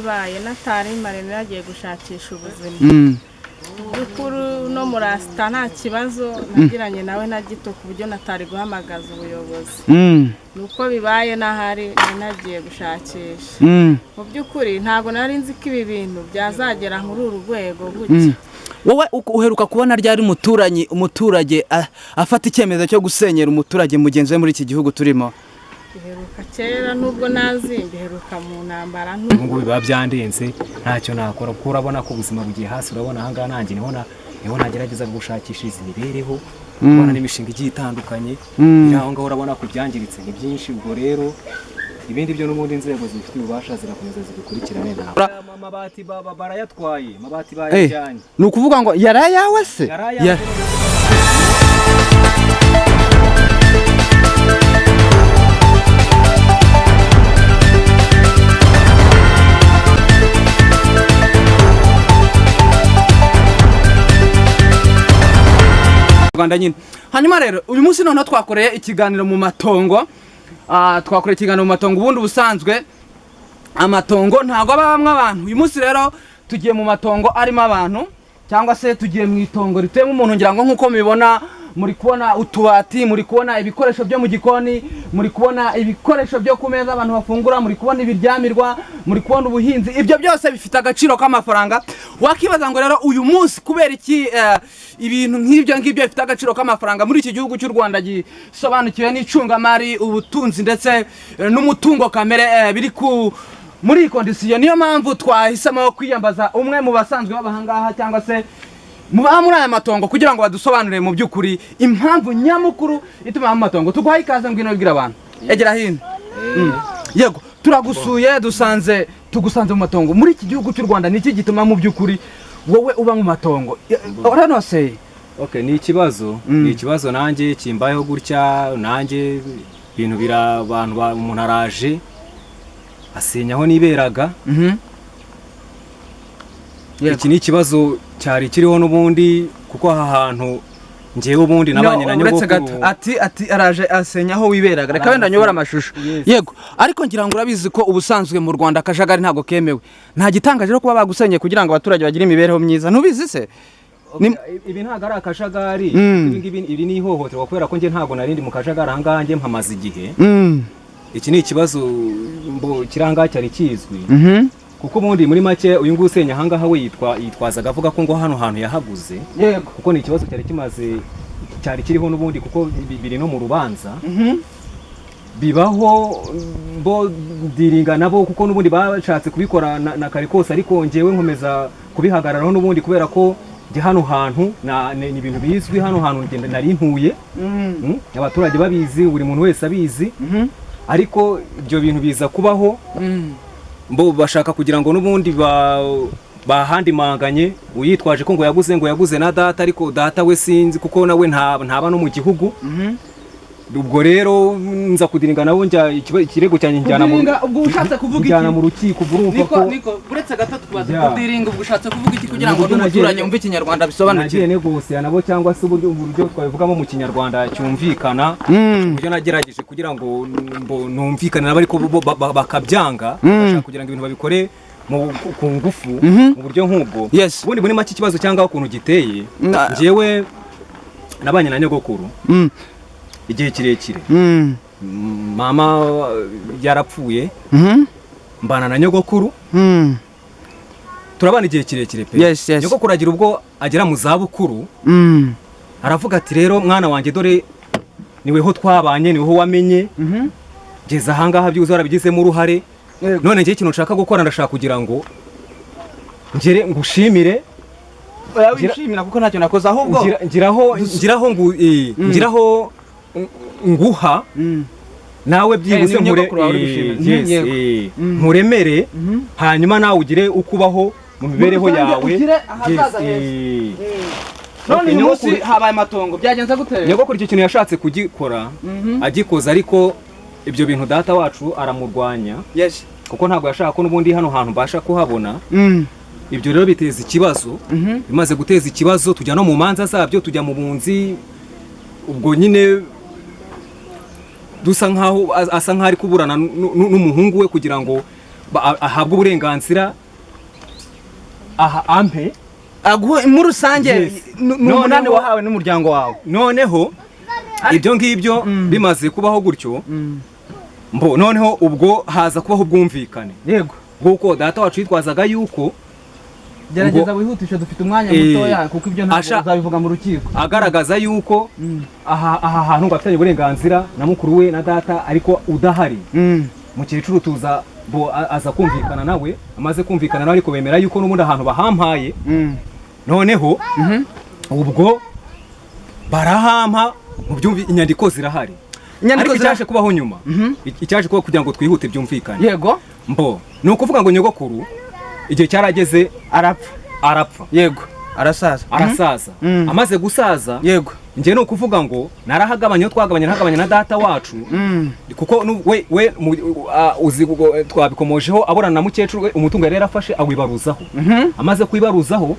Bibaye natari mare nagiye gushakisha ubuzima. By'ukuri no murasita nta kibazo nagiranye nawe na gito, ku buryo natari guhamagaza ubuyobozi. Nuko bibaye n'ahari nagiye gushakisha. Mu by'ukuri ntabwo nari nzi ko ibi bintu byazagera muri uru rwego gutya. Wowe uheruka kubona ryari umuturanyi, umuturage afata icyemezo cyo gusenyera umuturage mugenzi we muri iki gihugu turimo? Biheruka kera, nubwo nazi mbiheruka mu ntambara. Ubu ngubu biba byandenze, ntacyo nakora kuko urabona ko ubuzima bugiye hasi. Urabona ahangaha nanjye niho nagerageza gushakishiriza imibereho, kubona n'imishinga igiye itandukanye iri aho ngaho. Urabona ko ibyangiritse ni byinshi. Ubwo rero ibindi byo n'ubundi inzego zibifitiye ububasha zirakomeza zibikurikirane. Ntabwo amabati barayatwaye, amabati bayajyanye. Ni ukuvuga ngo yari ayawe se? Yari ayawe. Rwanda nyine. Hanyuma rero uyu munsi noneho twakoreye ikiganiro mu matongo. Twakoreye ikiganiro mu matongo. Ubundi ubusanzwe amatongo ntabwo aba abamwo abantu. Uyu munsi rero tugiye mu matongo arimo abantu, cyangwa se tugiye mu itongo rituyemo umuntu. Ngira ngo nk'uko mubibona, muri kubona utubati, muri kubona ibikoresho byo mu gikoni, muri kubona ibikoresho byo ku meza abantu bafungura, muri kubona ibiryamirwa, muri kubona ubuhinzi. Ibyo byose bifite agaciro k'amafaranga. Wakibaza ngo rero uyu munsi kubera iki ibintu nk'ibyo ngibyo bifite agaciro k'amafaranga muri iki gihugu cy'u Rwanda gisobanukiwe n'icungamari, ubutunzi ndetse n'umutungo kamere biri ku muri iyi condition? Niyo mpamvu twahisemo kwiyambaza umwe mu basanzwe baba ahangaha, cyangwa se muba muri aya matongo, kugira ngo badusobanurire mu by'ukuri impamvu nyamukuru ituma mu matongo. Tuguhaye ikaze, ngwino wibwira abantu, egera hino. Yego, turagusuye, dusanze tugusanze mu matongo. Muri iki gihugu cy'u Rwanda ni iki gituma mu by'ukuri wowe uba mu matongo? Uranoseye? Okay, ni ikibazo, ni ikibazo nanjye kimbayeho gutya. Nanjye ibintu bira abantu umuntu araje asenya aho niberaga. Iki ni ikibazo cyari kiriho n'ubundi, kuko aha hantu njyewe ubundi nabanye na No, uretse gato. nyogokuru. Ati araje asenya aho wiberaga. Reka wenda nyobora amashusho. Yes. Yego, ariko ngira ngo urabizi ko ubusanzwe mu Rwanda akajagari ntabwo kemewe. Nta gitangaje rero kuba bagusenyeye kugira ngo abaturage bagire imibereho myiza. Ntubizi se? Okay, ibi ntabwo ari akajagari. Ibi ngibi, iri ni ihohoterwa, kubera ko njye ntabwo narindi mu kajagari. Ahangaha njye mpamaze igihe. Iki ni ikibazo mbo kirangaha cyari kizwi, kuko ubundi muri make uyu nguyu usenya ahangaha we yitwazaga avuga ko ngo hano hantu yahaguze, kuko ni ikibazo cyari kimaze, cyari kiriho n'ubundi, kuko biri no mu rubanza. Bibaho bo diringa nabo, kuko n'ubundi bashatse kubikora na kare kose, ariko njyewe nkomeza kubihagararaho n'ubundi, kubera ko njye hano hantu ni ibintu bizwi. Hano hantu ngenda nari ntuye, abaturage babizi, buri muntu wese abizi. Ariko ibyo bintu biza kubaho, bo bashaka kugira ngo n'ubundi bahandimanganye, uyitwaje ko ngo yaguze na data, ariko data we sinzi, kuko nawe ntaba no mu gihugu. Ubwo rero nza kudiringa nabo, njya ikirego cyanjye njyana mu Kudiringa, ubwo ushatse kuvuga iki? Njyana mu rukiko. Ubwo urumva Niko ko niko, uretse gato tubaze. Yeah. Kudiringa, ubwo ushatse kuvuga iki, kugira ngo Uburyo n'umuturage wumve ikinyarwanda bisobanukirwe? Nagiye negosiya nabo, cyangwa se uburyo twabivugamo mu kinyarwanda cyumvikana, uburyo nagerageje kugira ngo numvikane nabo, ariko bo bakabyanga, bashaka kugira ngo ibintu babikore ku ngufu, mu buryo nk'ubwo. Ubundi muri make ikibazo cyangwa ukuntu giteye, njyewe nabanye na nyogokuru igihe kirekire. Mama yarapfuye, mbana na nyogokuru, turabana igihe kirekire pe. Nyogokuru agira ubwo agera mu zabukuru, aravuga ati: "Rero mwana wanjye, dore niweho twabanye, niweho wamenye, geza ahangaha byuzuye warabigizemo uruhare. None njye ikintu nshaka gukora, ndashaka kugira ngo ngere ngushimire." Oya, wishimira kuko ntacyo nakoze ahubwo. Ngiraho nguha nawe byihuse Ni nkure nyogokuru wawe uri gushimira. Yes, Yego. nkuremere, hanyuma nawe ugire uko ubaho mu mibereho Muri rusange yawe." ugire ahazaza Yes, heza. None Okay, uyu munsi habaye amatongo, byagenze gute? Nyogokuru icyo kintu yashatse kugikora, agikoze, ariko ibyo bintu data wacu aramurwanya, kuko ntabwo yashaka ko n'ubundi hano hantu mbasha kuhabona. Ibyo rero biteza ikibazo. Bimaze guteza ikibazo, tujya no mu manza zabyo, tujya mu bunzi. Ubwo nyine dusa nkaho asa nkaho ari kuburana n'umuhungu we kugira ngo Ahabwe uburenganzira aha ampe. Aguhe muri rusange. Yes. Ni umunani wahawe n'umuryango wawe. Noneho ibyo ngibyo bimaze kubaho gutyo, mbo noneho ubwo haza kubaho ubwumvikane bw'uko data wacu yitwazaga yuko Gerageza wihutishe, dufite umwanya mutoya, kuko ibyo ntabwo uzabivuga mu rukiko. Agaragaza yuko aha hantu ngo afitanye uburenganzira na mukuru we na data, ariko udahari. Mukecuru tuza bo aza kumvikana nawe, amaze kumvikana nawe ariko bemera yuko n'ubundi ahantu bahampaye. Noneho ubwo barahampa, mu byumvi inyandiko zirahari. Inyandiko Ariko icyaje kubaho nyuma, icyaje kuba kugira ngo twihute byumvikane, mbo ni ukuvuga ngo nyogokuru igihe cyarageze arapfa. Arapfa. Yego, arasaza. Arasaza. Amaze gusaza, njye ni ukuvuga ngo narahagabanye, aho twagabanye narahagabanye na data wacu, kuko we uzi twabikomojeho, aburana na mukecuru we, umutungo yari yarafashe awibaruzaho. Amaze kwibaruzaho,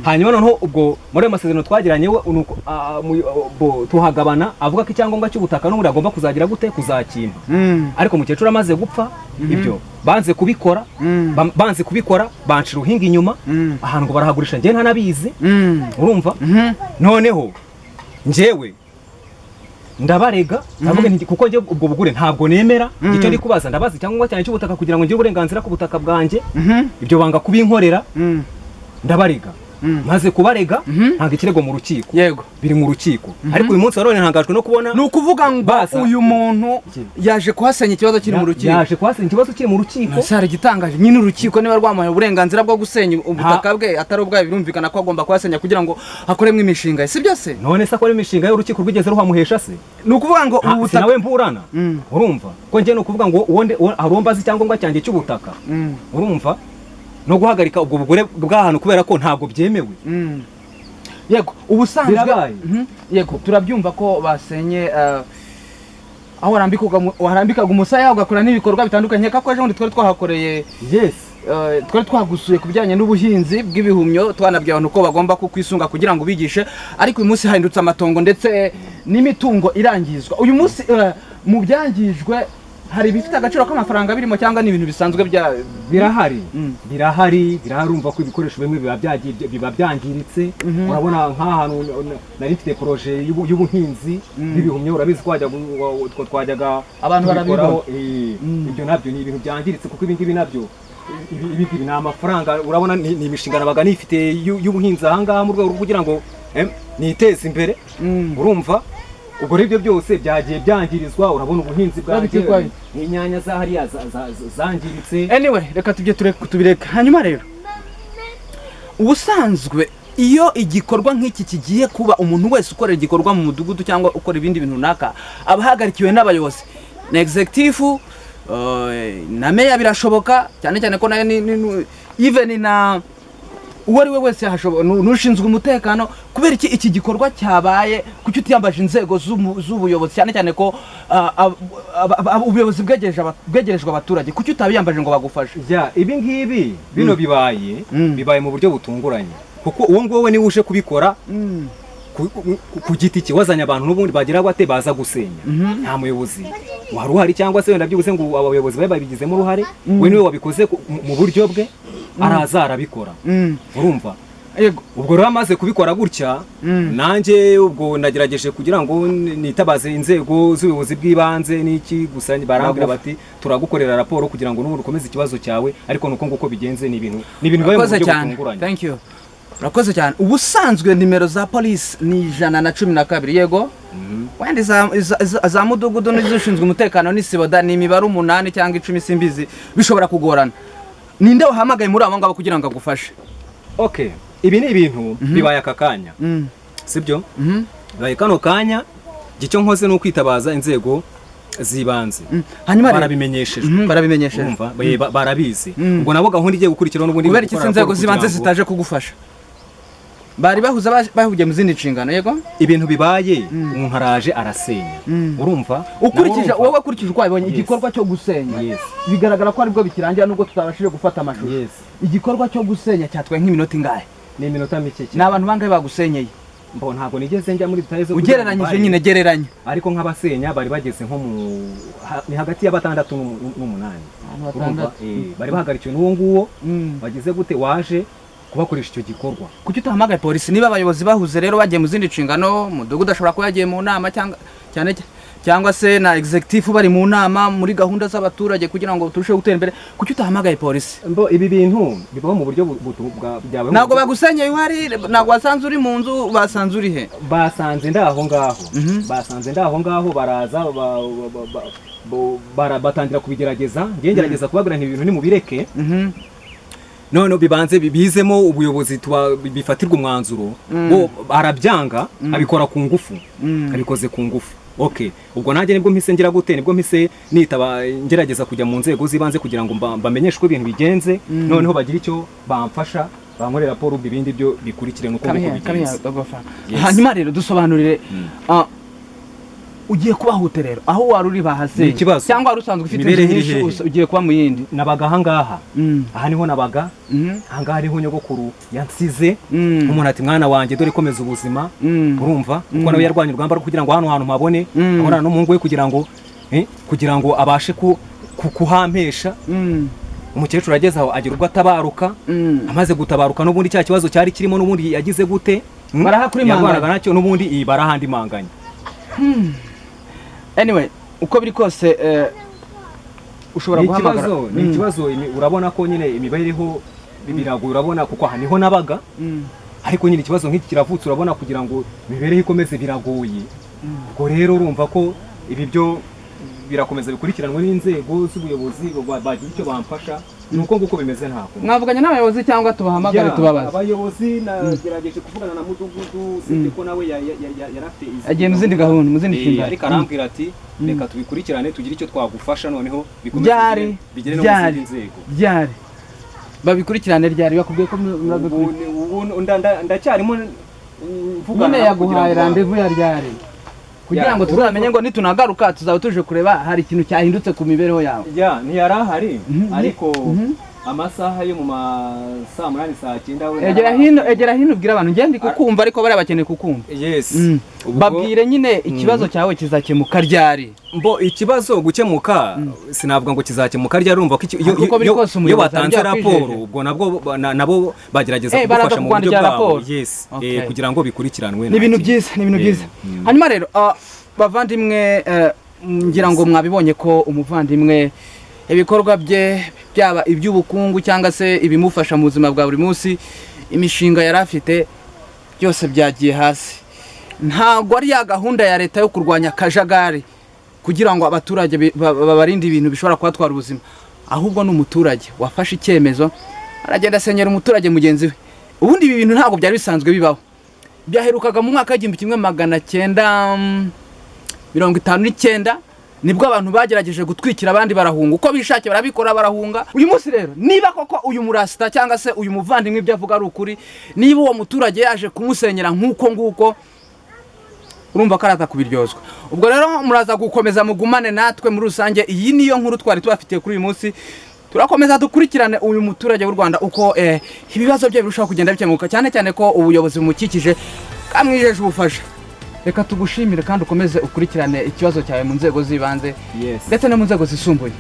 hanyuma noneho ubwo muri ayo masezerano twagiranye we nuko, bo tuhagabana, avuga ko icyangombwa cy'ubutaka n'ubundi agomba kuzagira gute, kuzakimpa. Ariko mukecuru amaze gupfa, ibyo banze kubikora. Banze kubikora, bancira uruhinga inyuma, ahantu ngo barahagurisha, njye ntanabizi. Urumva, noneho njyewe ndabarega, ndavuga nti kuko njye ubwo bugure ntabwo nemera. Icyo ndi kubaza, ndabaza icyangombwa cyanjye cy'ubutaka kugira ngo ngire uburenganzira ku butaka bwanjye. Ibyo banga kubinkorera. Ndabarega. Maze kubarega, ntanga ikirego mu rukiko. Biri mu rukiko, ariko uyu munsi wa none ntangajwe no kubona Ni ukuvuga ngo Baza. uyu muntu yaje kuhasenya ikibazo kiri mu rukiko. Yaje kuhasenya ikibazo kiri mu rukiko. Ese hari igitangaje nyine? Urukiko niba rwamuhaye uburenganzira bwo gusenya ubutaka bwe atari ubwayo, birumvikana ko agomba kuhasenya kugira ngo hakoremo imishinga ye, si byo se? None se akora imishinga y'urukiko rwigeze ruhamuhesha se? Ni ukuvuga ngo ubu butaka Nawe mburana. Urumva ko njye ni ukuvuga ngo uwo hari uwo mbaza icyangombwa cyanjye cy'ubutaka. Urumva, no guhagarika ubwo bugure bw'ahantu kubera ko ntabwo byemewe. Yego, ubusanzwe Birabaye. Yego, turabyumva ko basenye aho warambikaga umusaya, ugakora n'ibikorwa bitandukanye. Nkeka ko ejo bundi twari twahakoreye, twari twagusuye ku bijyanye n'ubuhinzi bw'ibihumyo, twanabwiye abantu ko bagomba kukwisunga kugira ngo ubigishe. Ariko uyu munsi hahindutse amatongo, ndetse n'imitungo irangizwa. Uyu munsi mu byangijwe hari ibifite agaciro k'amafaranga birimo, cyangwa ni ibintu bisanzwe bya Birahari. Birahari, birahari. Urumva ko ibikoresho bimwe biba byagiye, biba byangiritse. Urabona nk'ahantu nari mfite projet y'ubuhinzi bw'ibihumyo, urabizi ko twajyaga Abantu tubikoraho, barabibona. Ibyo nabyo ni ibintu byangiritse, kuko ibi ngibi nabyo ibi ngibi ni amafaranga. Urabona ni imishinga nabaga nifite y'ubuhinzi aha ngaha mu rwego rwo kugira ngo niteze imbere. Urumva ubwo rero ibyo byose byagiye byangirizwa. Urabona ubuhinzi bwanjye, Babiterwaye. n'inyanya za hariya zangiritse. Anyway, reka tujye tubireka. Hanyuma rero, ubusanzwe iyo igikorwa nk'iki kigiye kuba, umuntu wese ukorera igikorwa mu mudugudu cyangwa ukora ibindi bintu runaka aba ahagarikiwe n'abayobozi na executive, na meya birashoboka, cyane cyane ko nayo even na uwo ari we wese n'ushinzwe umutekano. Kubera iki iki gikorwa cyabaye, kuki utiyambaje inzego z'ubuyobozi, cyane cyane ko ubuyobozi bwegerejwe abaturage? Kuki utabiyambaje ngo bagufashe? Ya, ibi ngibi bino bibaye, bibaye mu buryo butunguranye, kuko uwo nguwo we niwe uje kubikora ku giti cye, wazanye abantu n'ubundi bagira bate, baza gusenya. Nta muyobozi wari uhari, cyangwa se wenda byibuze ngo abayobozi babe babigizemo uruhare. We niwe wabikoze mu buryo bwe, araza arabikora. Urumva, ubwo rero amaze kubikora gutya, nanjye ubwo nagerageje kugira ngo nitabaze inzego z'ubuyobozi bw'ibanze n'iki, gusa barambwira bati turagukorera raporo kugira ngo n'ubundi ukomeze ikibazo cyawe. Ariko nuko nguko bigenze, ni ibintu bibaye mu Urakoze buryo cyane. butunguranye. Thank you, urakoze cyane. Ubusanzwe nimero za polisi ni 112, yego? Wenda za mudugudu n'izishinzwe umutekano n'isiboda ni imibare 8 cyangwa 10, simbizi, bishobora kugorana. Ninde wahamagaye muri abo ngabo kugira ngo agufashe? Okay, ibi ni ibintu bibaye aka kanya, sibyo? Bibaye kano kanya. Icyo nkoze ni ukwitabaza inzego z'ibanze. Hanyuma rero Barabimenyeshejwe. Barabimenyesheje. Urumva, barabizi. Ubwo nabo gahunda igiye gukurikiraho n'ubundi Kubera ni iki se gukora inzego raporo z'ibanze kugira ngo zitaje kugufasha? Bari bahuza, bahugiye mu zindi nshingano, yego? Ibintu bibaye, umuntu araje arasenya, urumva. Ukurikije Nawe urumva. Wowe ukurikije uko wabibonye, igikorwa cyo gusenya, bigaragara ko aribwo bikirangira, nubwo tutabashije gufata amashusho. Igikorwa cyo gusenya cyatwaye nk'iminota ingahe? Ni iminota mike Ni cyane. abantu bangahe bagusenyeye? Mbo ntabwo nigeze njya muri détails zo kugira ngo Ugereranyije mbare. nyine, gereranya. Ariko nk'abasenya bari bageze nko mu ni hagati ya batandatu n'umunani. Abantu Urumva, batandatu. Bari bahagarikiwe n'uwo nguwo bagize gute, waje kubakoresha icyo gikorwa. Kuki utahamagaye polisi? Niba abayobozi bahuze rero, bagiye mu zindi nshingano, umudugudu ashobora kuba yagiye mu nama, cyangwa cyane cyangwa se na executive bari mu nama muri gahunda z'abaturage kugira ngo turusheho gutera imbere, kuki utahamagaye polisi? Mbo ibi bintu bibaho mu buryo byawe. Ntabwo bagusenyeye uhari, ntabwo wasanze uri mu nzu, basanze uri he? Basanze ndi aho ngaho. Basanze ndi aho ngaho, baraza batangira kubigerageza. Ngiye ngerageza kubabwira nti ibintu nimubireke, none bibanze bizemo ubuyobozi, tuba bifatirwa umwanzuro. Bo arabyanga, abikora ku ngufu. Abikoze ku ngufu. Okay, ubwo nanjye nibwo mpise ngira gute, nibwo mpise nitaba, ngerageza kujya mu nzego z'ibanze kugira ngo mbamenyeshe uko ibintu bigenze, noneho bagire icyo bamfasha, bankorera raporo, ubwo ibindi byo bikurikire nuko Come nguko here, come here, bigenze. Dogofa. Yes. Hanyuma rero dusobanurire, ugiye kubahute rero aho wari uri bahasenye? Ni ikibazo. Cyangwa wari usanzwe ufite inzu Imibereho iri nyinshi, hehe? ugiye kuba mu yindi? Nabaga ahangaha. Aha niho nabaga. Ahangaha niho nyogokuru yansize. Umuntu ati: "Mwana wanjye, dore komeza ubuzima." Urumva kuko nawe yarwanya urugamba rwo kugira ngo hano hantu mpabone, abonana n'umuhungu we kugira ngo abashe kuhampesha. Umukecuru ageze aho agira ubwo atabaruka. Amaze gutabaruka, n'ubundi cya kibazo cyari kirimo, n'ubundi yagize gute? Barahakurimanganya. Yarwanaga nacyo n'ubundi, iyi barahandimanganya. Anyway, uko biri kose, ushobora Ni guhamagara. ikibazo, ni ikibazo. Urabona ko nyine imibereho biragoye, urabona kuko aha niho nabaga. Ariko nyine ikibazo nk'iki kiravutse, urabona kugira ngo imibereho ikomeze biragoye. Ubwo rero urumva ko ibi byo birakomeza bikurikiranwe n'inzego z'ubuyobozi, bagira icyo bamfasha. Ni uko nguko bimeze, nta kundi. Mwavuganye n'abayobozi cyangwa tubahamagare Ya, tubabaze? Abayobozi nagerageje kuvugana na mudugudu, usibye ko nawe yari afite izindi Agiye mu zindi gahunda, mu zindi nshingano. Ariko arambwira ati: "Reka tubikurikirane, tugire icyo twagufasha, noneho bikomeze Ryari? bigere no mu Ryari? zindi nzego." Ryari babikurikirane? Ryari bakubwiye ko murabikurikirana? Ubu ndacyarimo mvugana Nyine nabo kugira yaguhaye ngo rendez-vous ya ryari kugira Ya, ngo tuzamenye ngo nitunagaruka tuzaba tuje kureba hari ikintu cyahindutse ku mibereho yawe? Ya, ntiyari ahari, ariko amasaha yo mu ma saa 8, saa 9 we Egera hino, egera hino ubwire abantu. Ngende kukumva, ariko bariya bakeneye kukumva. Yes. Babwire nyine, ikibazo cyawe kizakemuka ryari? Mbo ikibazo gukemuka, sinavuga ngo kizakemuka ryari, urumva ko Ariko uko biri kose iyo umuyobozi batanze arabyakwijeje. raporo, ubwo nabwo nabo bagerageza Baraza kugufasha mu buryo kukwandikira bwabo. raporo. Yes. Okay. Kugira ngo bikurikiranwe. Ni ibintu Nta byiza, ni ibintu Eh, byiza. Hanyuma rero, bavandimwe, ngira ngo mwabibonye ko umuvandimwe ibikorwa bye, byaba iby'ubukungu cyangwa se ibimufasha mu buzima bwa buri munsi, imishinga yari afite, byose byagiye hasi. Ntabwo ari ya gahunda ya leta yo kurwanya akajagari kugira ngo abaturage babarinde ibintu bishobora kubatwara ubuzima, ahubwo ni umuturage wafashe icyemezo aragenda asenyera umuturage mugenzi we. Ubundi ibi bintu ntabwo byari bisanzwe bibaho. Byaherukaga mu mwaka w'1959, nibwo abantu bagerageje gutwikira abandi barahunga, uko bishakiye barabikora barahunga. Uyu munsi rero, niba koko uyu murasita cyangwa se uyu muvandimwe ibyo avuga ari ukuri, niba uwo muturage yaje kumusenyera nk'uko nguko, urumva ko araza kubiryozwa. Ubwo rero muraza gukomeza mugumane natwe. Muri rusange iyi niyo nkuru twari tubafitiye kuri uyu munsi. Turakomeza dukurikirane uyu muturage w'u Rwanda uko ibibazo bye birushaho kugenda bikemuka, cyane cyane ko ubuyobozi bumukikije bwamwijeje ubufasha. Reka tugushimire kandi ukomeze ukurikirane ikibazo cyawe mu nzego z'ibanze Yes. ndetse no mu nzego zisumbuye.